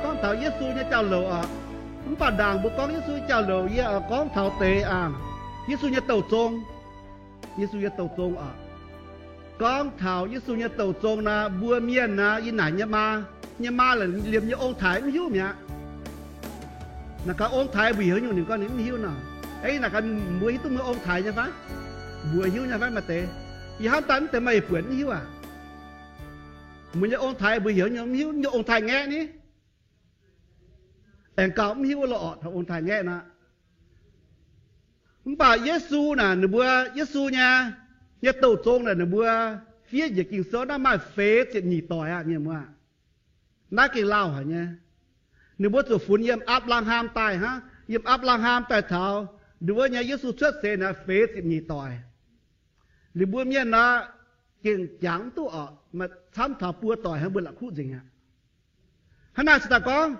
Gorngv taux Yesu nyei jauv-louc oc. Mv baac ndaangc mbuo gorngv Yesu nyei jauv-louc, yie oix gorngv taux deix aac, Yesu nyei douh zong. Yesu nyei douh zong oc. Gorngv taux Yesu nyei douh zong naaic, mbuo mienh naaic, yie naaic nyei maa, nyei maa la'liemh nyei ong-taaix mv hiuv mi'aqv. Naaic gaax ong-taaix mbuo heuc nyungc, ninh gorngv ninh mv hiuv nor. Ei, naaic gaax mbuo hiuv duqv mbuo ong-taaix nyei fai? Mbuo hiuv nyei fai maaih deix? Yie hnamv daaih mv deix maaih yietc buonc mv hiuv aac. Mbuo nyei ong-taaix mbuo heuc nyungc mv hiuv, nyungc ong-taaix ngaeqv ni. Aengx gauh mv hiuv lorqc, taux ong-taaix ngaeqv nor. Mv baac Yesu naaic, ninh mbuo, Yesu nyei, nyei douh zong naaic, ninh mbuo fiev njiec Ging-Sou naaiv maaih feix ziepc nyeic doic aqv, mienh muoz. Naaiv gengh lauh haic nyei. Ninh mbuo zuqc funx yiem Apc^laa^ham daaih hnangv, yiem Apc^laa^ham daaih taux ninh mbuo nyei Yesu cuotv seix naaic feix ziepc nyeic doic. Ninh mbuo mienh nor, gengh jangx mv duqv oc, maaih camv taux buo doic hnangv, mbuo la'kuqv nzengc aqv. Hnangv naaic se daaih gorngv,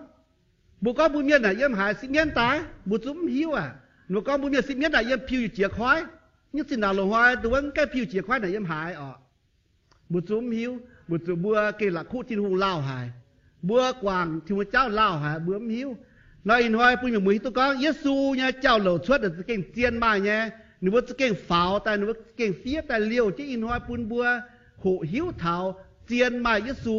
mbuo gorngv mbuo mienh naaic yiem haaix sipv mienv daaih, mbuo zungv mv hiuv aac. Ninh mbuo gorngv mbuo mienh sipv mienv naaic yiem piu jiex koiv, nyungc zinh ndaangc loz-hnoi duqv wuov mv gaengh piu jiex koiv naaic yiem haaix oc. Mbuo zungv mv hiuv, weic zuqc mbuo gengh la'kuqv Tin-Hungh lauh haic. Mbuo guangc Tin-Hungh jauv lauh haic, mbuo mv hiuv. Nor ih hnoi bun mienh muoz hiuv duqv gorngv Yesu nyei jauv-louc cuotv naaic za'gengh zien maaih nyei. Ninh mbuo za'gengh faaux daaih, ninh mbuo za'gengh fiev daaih liouh jienv ih hnoi bun mbuo hoqc hiuv taux zien maaih Yesu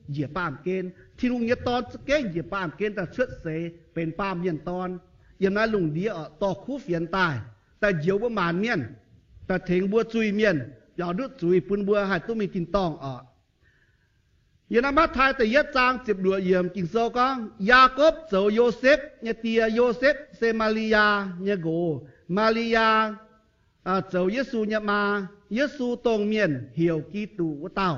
njiec baamh gen. Tin-Hungh nyei Dorn za'gengh njiec baamh gen daaih cuotv seix benx baamh mienh dorn, yiem naaiv lungh ndiev oc, dorh kuv fienx daaih, daaih njoux mbuo maanc mienh, daaih tengx mbuo zuiz-mienh, biaux ndutv zuiz bun mbuo haih duqv mingh tin-dorngh oc. Yiem naaiv Matv^taai da'yietv zaang ziepc luoqc yiemc Ging-Sou gorngv, Yaakopv zoux Yosepv nyei die. Yosepv se Maa^li^yaa nyei nqox. Maa^li^yaa zoux Yesu nyei maa. Yesu dongh mienh heuc Giduc wuov dauh.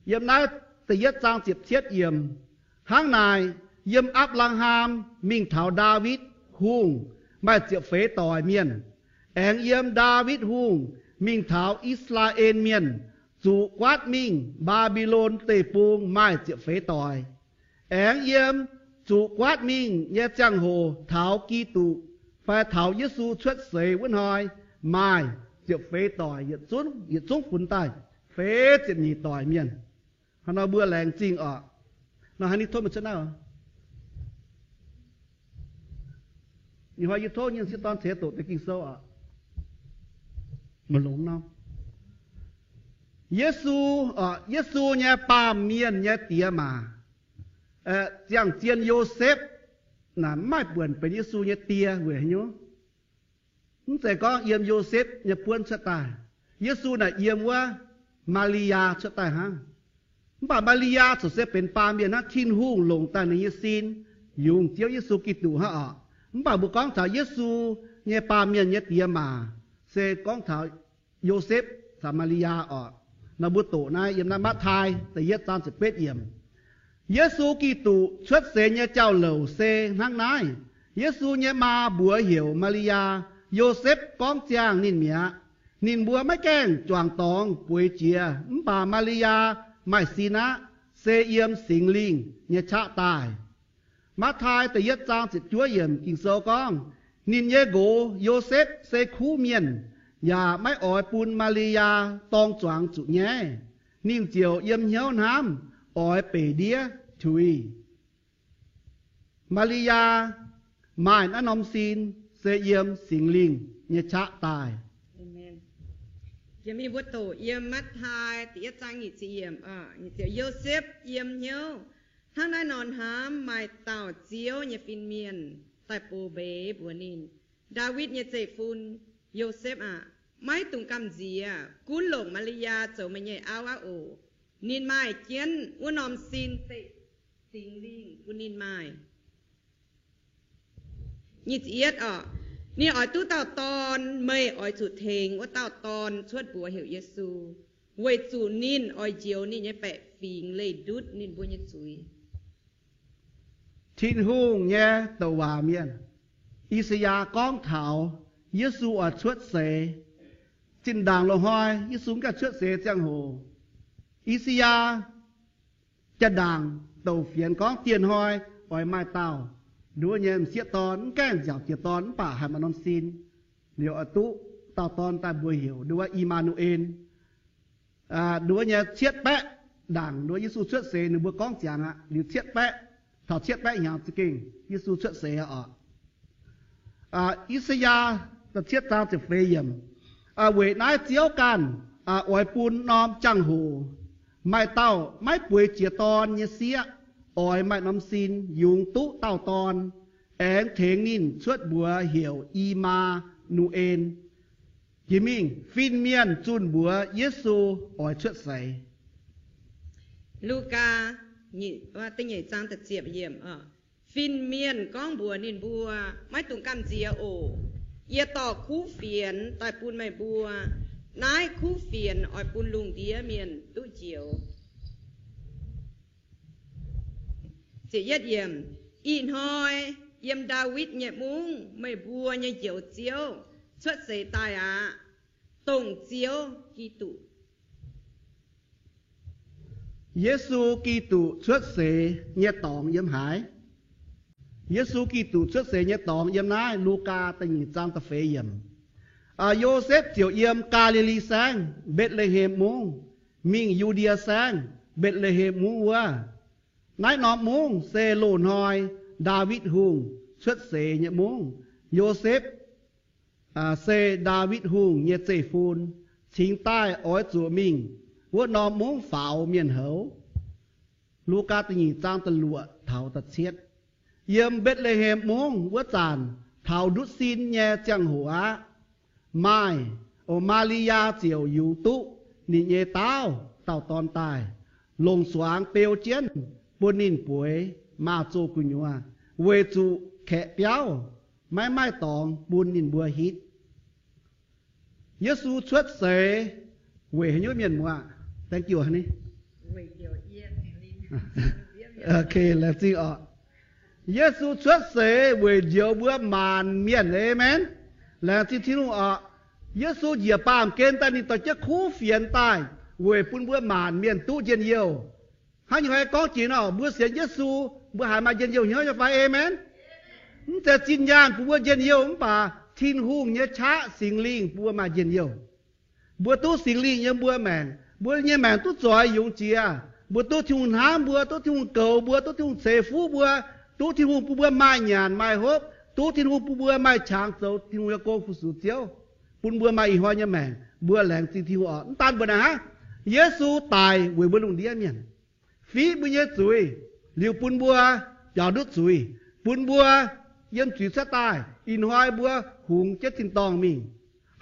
Yiem naaiv da'yietv zaang ziepc cietv yiemc, hnangv naaic, yiem Apc^laa^ham mingh taux Ndaawitv Hungh maaih ziepc feix doic mienh. Aengx yiem Ndaawitv Hungh mingh taux I^saa^laa^en Mienh, zuqc guaatv mingh Mbaa^mbi^lon Deic-Bung maaih ziepc feix doic. Aengx yiem zuqc guaatv mingh nyei ziangh hoc taux Giduc fai taux Yesu cuotv seix wuov hnoi maaih ziepc feix doic, yietc zungv funx daaih feix ziepc nyeic doic mienh. Hnangv nor mbuo laengz zingh oc. Nor haaix nyungc tov meih cuotv naaiv oc. Ih hnoi yie tov nyei sieqv dorn ceix doqc deix Ging-Sou oc. Maiv longx nor. Yesu, Yesu nyei baamh mienh nyei diex maac, ziangh zien Yosepv naaic mv maaih buonc benx Yesu nyei die weic haaix nyungc? Mv zeiz gorngv yiem Yosepv nyei buonv cuotv daaih. Yesu naaic yiem wuov Maa^li^yaa cuotv daaih hnangv. Mv baac Maa^li^yaa corc se benx baamh mienh hnangv, Tin-Hungh longc daaih ninh nyei sin yungz Ziouv Yesu Giduc hnangv oc. Mv baac mbuo gorngv taux Yesu nyei baamh mienh nyei diex maac se gorngv taux Yosepv caux Maa^li^yaa oc. Nor mbuo doqc naaiv yiem naaiv Matv^taai da'yietv zaang ziepc betv yiemc. Yesu Giduc cuotv seix nyei jauv-louc se hnangv naaiv. Yesu nyei maa mbuox heuc Maa^li^yaa. Yosepv gorngv ziangh ninh mi'aqv. Ninh mbuo maiv gaengh juangc dorngx bueix jiex, mv baac Maa^li^yaa maaih sin aqv, se yiem Singx Lingh nyei qaqv daaih. Matv^taai da'yietv zaang ziepc juov yiemc Ging-Sou gorngv, ninh nyei nqox Yosepv se kuv mienh, yaac maiv oix bun Maa^li^yaa dorng zuangx zuqc nyaiv. Ninh ziouc yiem hnyouv hnamv oix beic ndiev tuix. Maa^li^yaa maaih naaiv norm sin se yiem Singx Lingh nyei qaqv daaih. Yiem Matv^taai Yosepv yiem hnyouv hnangv naaiv nor hnamv, maaih dauh Ziouv nyei fin-mienh daaih bux mbeix mbuox ninh, Ndaawitv nyei zeiv-fun, Yosepv aah! Maiv dungx gamh nziex. Gunv longc Maa^li^yaa zoux meih nyei auv aqv oc. Ninh maaih jienv wuov norm sin se Singx Lingh bun ninh maaih. Ninh oix duqv dauh dorn. Meih oix zuqc tengx wuov dauh dorn cuotv mbuox heuc Yesu, weic zuqc ninh oix njoux ninh nyei baeqc fingx leih ndutv ninh mbuo nyei zuiz. Tin-Hungh nyei douc waac mienh, I^saa^yaa, gorngv taux Yesu oix cuotv seix. Zinh ndaangc loz-hnoi Yesu mv gaengh cuotv seix ziangh hoc, I^saa^yaa jaa-ndaangc douc fienx gorngv dieh hnoi oix maaih dauh nduov nyei m'sieqv dorn, mv gaengh nziaauc jiex dorn mv baac haiz maaih norm sin, liuz oix duqv dauh dorn daaih mbuox heuc nduov I^maa^nu^en. Nduov nyei cietv baeqv ndaangc nduov Yesu cuotv seix ninh mbuo gorngv ziangx aqv. Liuz cietv baeqv, taux cietv baeqv hnyangx za'gengh Yesu cuotv seix oc. I^saa^yaa da'cietv zaang ziepc feix yiemc, weic naaiv Ziouv ganh oix bun norm jangx-hoc, maaih dauh maiv bueix jiez dorn nyei sieqv oix maaih norm sin yungz duqv dauh dorn, aengx tengx ninh cuotv mbuox heuc I^maa^nu^en. Jiex mingh fin-mienh zunh mbuox Yesu oix cuotv seix. Lugaa, fin-mienh gorngv mbuox ninh mbuo, maiv dungx gamh nziex oc. Yie dorh kuv fienx daaih bun meih mbuo. Naaiv kuv fienx oix bun lungh ndiev mienh duqv njoux. Ih hnoi yiem Ndaawitv nyei mungv meih mbuo nyei Njoux Ziouv cuotv seix daaih aqv, dongh Ziouv Giduc. Yesu Giduc cuotv seix nyei dorngx yiem haaix? Yesu Giduc cuotv seix nyei dorngx yiem naaiv Lugaa da'nyeic zaang da'feix yiemc. Yosepv ziouc yiem Gaa^li^li Saengv, Mbetc^le^hem Mungv, mingh Yu^ndie Saengv, Mbetc^le^hem Mungv wuov. Naaiv norm mungv se loz-hnoi Ndaawitv Hungh cuotv seix nyei mungv. Yosepv se Ndaawitv Hungh nyei zeiv-fun, cingx daaih oix zuqc mingh wuov norm mungv faaux mienh houz. Lugaa da'nyeic zaang da'luoqc taux da'cietv. Yiem Mbetc^le^hem Mungv wuov zanc, taux ndutv sin nyei ziangh hoc aqv, maaih, o, Maa^li^yaa ziouc yungz duqv ninh nyei daauv dauh dorn daaih, longc suangx beu jienv bun ninh bueix maaz-zoh gu'nyuoz, weic zuqc kaeqv biauv maiv maaih dorngx bun ninh mbuo hitv. Yesu cuotv seix weic haaix nyungc, mienh muoz? Laengz zingh oc. Yesu cuotv seix weic njoux mbuo maanc mienh. Aamen. Laengz zingh Tin-Hungh oc. Yesu njiec baamh gen daaih, ninh dorh jienv kuv fienx daaih weic bun mbuo maanc mienh duqv njien-youh. Hnangv nyungc haih gorngv jiex nor, mbuo sienx Yesu, mbuo haiz maaih njien-youh hnyouv nyei fai? Aamen. Mv zeiz zinh nyaanh bun mbuo njien-youh, mv baac Tin-Hungh nyei qaqv, Singx Lingh, bun mbuo maaih njien-youh. Mbuo duqv Singx Lingh yiem mbuo maengc, mbuo nyei maengc duqv zoix yungz jiex. Mbuo duqv Tin-Hungh hnamv mbuo, duqv Tin-Hungh goux mbuo, duqv Tin-Hungh ceix fuqv mbuo, duqv Tin-Hungh bun mbuo maaih nyanc maaih hopv, duqv Tin-Hungh bun mbuo maaih qangx zoux Tin-Hungh nyei gong fu-sux Ziouv, bun mbuo maaih ih hnoi nyei maengc. Mbuo laengz zingh Tin-Hungh oc. Mv daan mbuo naaic hnangv, Yesu daic weic mbuo lungh ndiev mienh, fiqv mbuo nyei zuiz, liuz bun mbuo biaux ndutv zuiz, bun mbuo yiem zuiz cuotv daaih. Ih hnoi mbuo hungx jienv tin-dorngh mingh.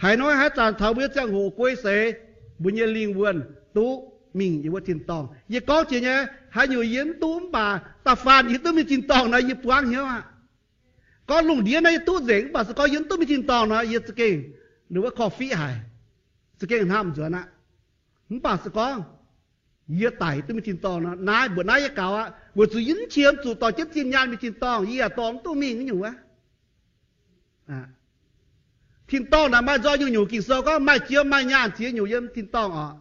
Haaix hnoi haaix zanc taux mbuo nyei ziangh hoc guei seix, mbuo nyei lingh wuonh duqv mingh yiem wuov tin-dorngh. Yie gorngv jiex nyei, haaix nyungc yie mv duqv mv baac da'faanh yie duqv mingh tin-dorngh nor, yie buangv hnyouv aqv. Gorngv lungh ndiev naaiv yie duqv nzengc, mv baac se gorngv yie mv duqv mingh tin-dorngh nor, yie za'gengh ninh wuov korv-fiqv haic, za'gengh hnamv nzuonx aqv. Mv baac se gorngv yie daic duqv mingh tin-dorngh nor, naaiv mbuoqc naaiv yie gaux aqv, weic zuqc yie mv qiemx zuqc dorh jienv zinh nyaanh mingh tin-dorngh, yie yaac dorh mv duqv mingh nyungc wuov. Tin-dorngh naaic maaih nzoih nyungc-nyungc. Ging-Sou gorngv maaih jiem maaih nyaanh ziex nyungc yiem tin-dorngh oc.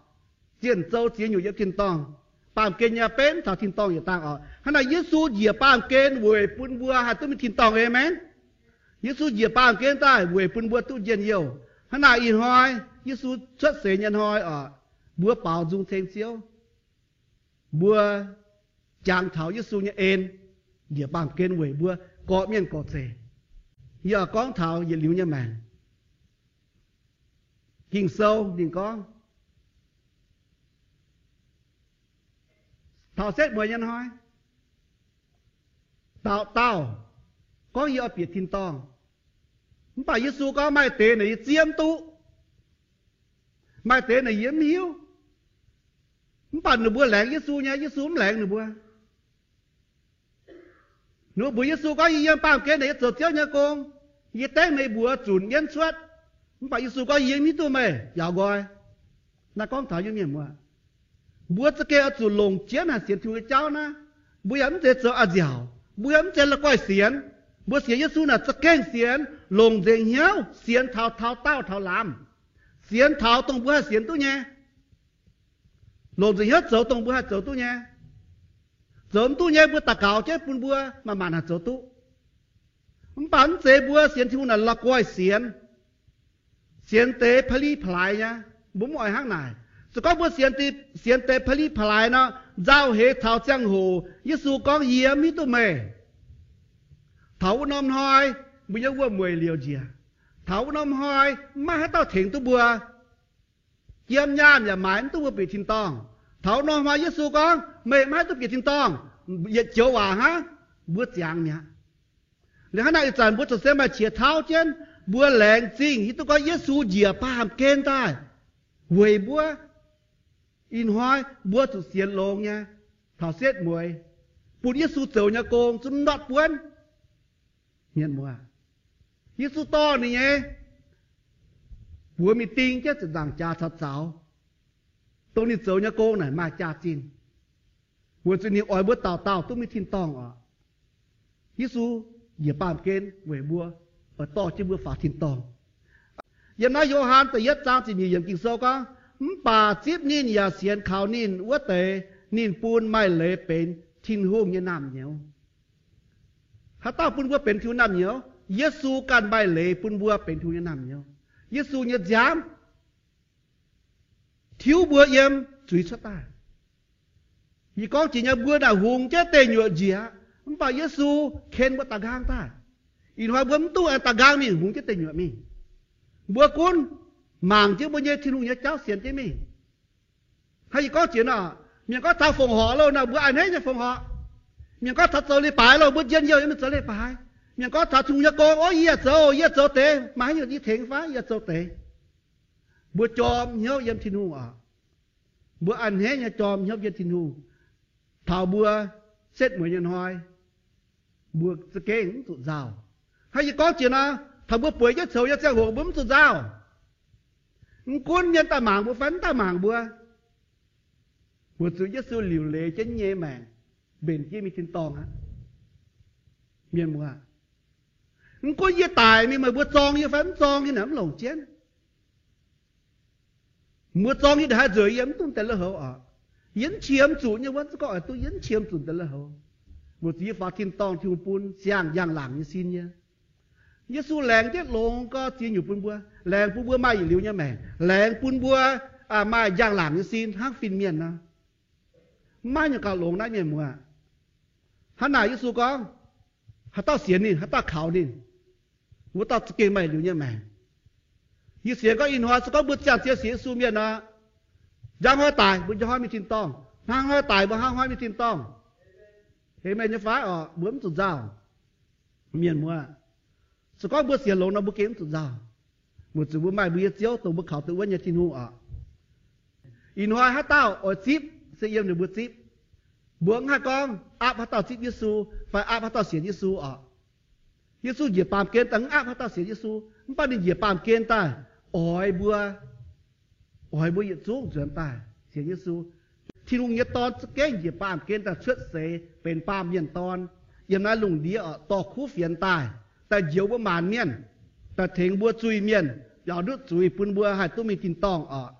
Zienh Zou ziex nyungc yiem tin-dorngh. Baamh gen nyei benv taux tin-dorngh yietc dangh oc. Hnangv naaic Yesu njiec baamh gen weic bun mbuo haih duqv mingh tin-dorngh. Aamen. Yesu njiec baamh gen daaih weic bun mbuo duqv njien-youh. Hnangv naaic ih hnoi Yesu cuotv seix nyei hnoi oc, mbuo baaux nzung ceng Ziouv. Mbuo jangx taux Yesu nyei en, njiec baamh gen weic mbuo gorqv-mienh gorqv-zeic. Yie oix gorngv taux yietc liuz nyei maengc. Ging-Sou ninh gorngv, taux setv mueiz nyei hnoi, dauh dauh gorngv, yie oix bieqc tin-dorngh. Mv baac Yesu gorngv, maaih deix naaic yie zieqv mv duqv, maaih deix naaic yie mv hiuv. Mv baac ninh mbuo laengz Yesu nyei, Yesu mv laengz ninh mbuo. Ninh mbuo mbuox Yesu gorngv, yie yiem baamh gen naaic yie zoux Ziouv nyei gong, yie dengv meih mbuox zunc mienv cuotv. Mv baac Yesu gorngv, yie mv hiuv duqv meih, biaux nqoi. Naaiv gorngv taux yie mienh muoz, mbuo za'gengh oix zuqc longc jienv naaic sienx Tin-Hungh nyei jauv naaiv. Mbuo yaac mv zeiz zoux a'nziaauc, mbuo yaac mv zeiz la'guaih sienx. Mbuo sienx Yesu naaic za'gengh sienx, longc nzengc hnyouv sienx taux taux daauh taux lamz, sienx taux dongh mbuo haih sienx duqv nyei, longc nzengc hnyouv zoux dongh mbuo haih zoux duqv nyei. Zoux mv duqv nyei mbuo daux gaux jienv bun mbuo manc-manc haih zoux duqv. Mv baac mv zeiz mbuo sienx Tin-Hungh naaic la'guaih sienx, sienx deix pa'li pa'laaix nyei. Mbuo mv oix hnangv naaic. Se gorngv mbuo sienx deix pa'li pa'laaix nor, nzauh heix taux ziangh hoc Yesu gorngv, Yie mv hiuv duqv meih. Taux wuov norm hnoi mbuo nyei wuom-mueic liouc njiec. Taux wuov norm hnoi mv maaih haaix dauh tengx duqv mbuo. Jiem nyaanh yaac maaiz mv duqv mbuo bieqc tin-dorngh. Taux wuov norm hnoi Yesu gorngv, Meih mv haih duqv bieqc tin-dorngh. Yietc joux waac hnangv, mbuo ziangx mi'aqv. Liuz hnangv naaic ih zanc mbuo zoux se maaih qiex tauv jienv, mbuo laengz zingh hiuv duqv gorngv Yesu njiec baamh gen daaih weic mbuo. Ih hnoi mbuo zuqc sienx longx nyei, taux setv mueiz, bun Yesu zoux nyei gong zungv notv buonv. Mienh muoz, Yesu dorh ninh nyei buoz mingh ding jienv ziepc nzaangc jaax caux zaux, dongh ninh zoux nyei gong naaic maaih jaax-zinh, weic zuqc ninh oix mbuo dauh dauh duqv mingh tin-dorngh oc. Yesu njiec baamh gen weic mbuo, oix dorh jienv mbuo faaux tin-dorngh. Yiem naaiv Yo^han da'yietv zaang ziepc nyeic yiemc Ging-Sou gorngv, Mv baac zipv ninh yaac sienx kaux ninh wuov deix, ninh bun maaih leiz benx Tin-Hungh nyei naamh nyouz. Haaix dauh bun mbuo benx Tin-Hungh naamh nyouz? Yesu ganh maaih leiz bun mbuo benx Tin-Hungh nyei naamh nyouz. Yesu nyei nziaamv tiuv mbuo yiem zuiz cuotv daaih. Yie gorngv jiex nyei, mbuo naaic hungx jienv deic nyuoqc njiec, mv baac Yesu ken mbuo daaih nqaang daaih. Ih hnoi mbuo mv duqv aengx daaih nqaang mingh hungx jienv deic nyuoqc mingh. Mbuo gunv mangc jienv mbuo nyei Tin-Hungh nyei jauv sienx jienv mingh. Hnangv yie gorngv jiex nor, mienh gorngv taux fongc horc loh nor, mbuo a'hneiv nyei fongc horc. Mienh gorngv taux zoux leiz-baaix loh, mbuo njien-youh yiem mingh zoux leiz-baaix. Mienh gorngv taux Tin-Hungh nyei gong, ov, yie yaac zoux, yie yaac zoux deix, maaih haaix nyungc yie tengx fai, yie yaac zoux deix. Mbuo jorm hnyouv yiem Tin-Hungh oc. Mbuo a'hneiv nyei jorm hnyouv yiem Tin-Hungh. Taux mbuo setv mueiz nyei hnoi, mbuo za'gengh mv zuqc nzauh. Hnangv yie gorngv jiex nor, taux mbuo bueix jienv coux nyei ziangh hoc mbuo mv zuqc nzauh. Mv gunv mienh daaih mangc mbuo fai mv daaih mangc mbuo, weic zuqc Yesu liuc leiz jienv nyei maengc mbenc jienv mingh tin-dorngh aqv. Mienh muoz, mv gunv yie daic mingh, meih mbuo zorng yie fai mv zorng yie naaic mv longc jienv. Mbuo zorng yie ndongc haaix nzueic yie mv duqv deix lui-houx oc. Yie mv qiemx zuqc nyei wuov, za'gengh oix duqv yie mv qiemx zuqc deix lui-houx, weic zuqc yie faaux tin-dorngh Tin-Hungh bun siang-njang-laangc nyei sin nyei. Yesu laengz jienv longx gau ziex nyungc bun mbuo, laengz bun mbuo maaih yietc liuz nyei maengc, laengz bun mbuo maaih njang-laangc nyei sin hnangv fin-mienh nor. Mv maaih nyungc gauh longx naaiv, mienh muoz. Hnangv naaic Yesu gorngv, haaix dauh sienx ninh, haaix dauh kaux ninh, wuov dauh za'gengh maaih liuz nyei maengc. Yie sienx gorngv ih hnoi se gorngv mbuo ziangh zien sienx Yesu mienh nor, njang hnoi daic mbuo njang hnoi mingh tin-dorngh, hnangv hnoi daic mbuo hnangv hnoi mingh tin-dorngh. Hemx meih nyei fai oc, mbuo mv zuqc nzauh. Mienh muoz, se gorngv mbuo sienx longx nor mbuo gengh mv zuqc nzauh, weic zuqc mbuo maaih mbuo nyei Ziouv dongh mbuo kaux duqv wuonv nyei Tin-Hungh oc. Ih hnoi haaix dauh oix zipv se yiem ninh mbuo zipv. Mbuo mv haih gorngv aapv haaix dauh zipv Yesu fai aapv haaix dauh sienx Yesu oc. Yesu njiec baamh gen daaih mv aapv haaix dauh sienx Yesu, mv baac ninh njiec baamh gen daaih oix mbuo, oix mbuo yietc zungv nzuonx daaih sienx Yesu. Tin-Hungh nyei Dorn za'gengh njiec baamh gen daaih cuotv seix benx baamh mienh dorn yiem naaiv lungh ndiev oc, dorh kuv fienx daaih, daaih njoux mbuo maanc mienh, daaih tengx mbuo zuiz-mienh biaux ndutv zuiz bun mbuo haih duqv mingh tin-dorngh oc.